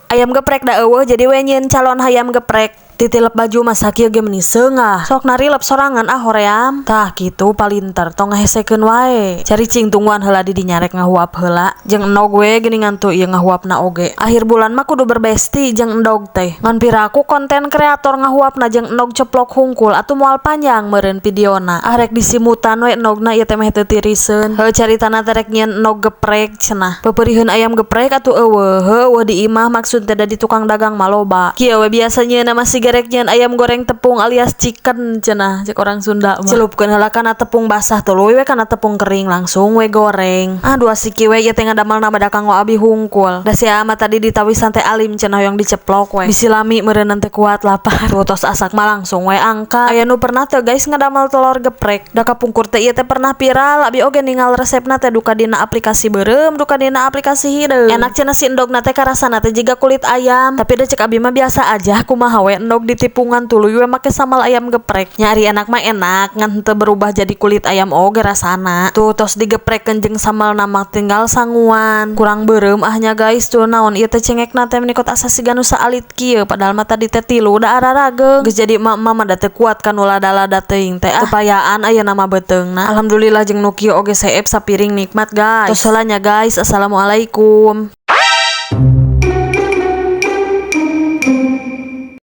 Ayam geprek da euweuh, jadi we nyieun calon hayam geprek. Titilep baju masa kieu ge meuni seungah. Sok narilep sorangan ah, hoream. Tah kitu palinter, tong ngahesekeun wae. Caricing tungguan heula di dinya, rek ngahuap heula. Jeung endog we geuningan tuh ieu ngahuapna oge. Akhir bulan mah kudu berbesti jeung endog teh. Ngan piraku konten kreator ngahuapna jeung endog ceplok hungkul, atuh moal panjang meureun videona. Ah, rek disimutan we endogna ieu teh meh teu tiriseun. Heuh, caritana teh rek nyieun endog geprek cenah. Peupeuriheun ayam geprek atuh euweuh, heuh euweuh di imah maksud teh, da di tukang dagang mah loba. Kieu we biasa nyieunna masih gerek nyieun ayam goreng tepung alias chicken cenah cek orang Sunda mah. Celupkeun heula kana tepung basah, tuluy we kana tepung kering, langsung we goreng. Ah, dua siki we ieu teh ngadamelna bada kanggo abi hungkul. Da si ama tadi ditawisan teh alim cenah, hoyong diceplok we. Bisi lami meureunnan teh kuat lapar. Tuh, tos asak mah langsung we angkat. Aya nu pernah teu, guys, ngadamel telur geprek? Da kapungkur teh ieu teh pernah viral, abi oge ningal resepna teh duka dina aplikasi beureum, duka dina aplikasi hideung. Enak cenah si endogna teh, karasana teh jiga kulit ayam. Tapi da cek abi mah biasa aja, kumaha we endog ditipungan tuluy we make sambal ayam geprek. Nya ari enak mah enak, ngan henteu berubah jadi kulit ayam oge rasana. Tuh, tos digeprekkeun jeung sambalna mah tinggal sanguan. Kurang beureum ah nya, guys. Tuh, naon ieu teh cengekna teh meni kot asa siga nu saalit kieu, padahal mah tadi teh tilu da ararageung. Geus jadi emak-emak mah da teu kuat kanu lada-lada teuing teh ah. Teu payaan ayeuna mah beuteungna. Alhamdulillah jeung nu kieu oge seep sapiring nikmat, guys. Tos heula nya, guys. Assalamualaikum.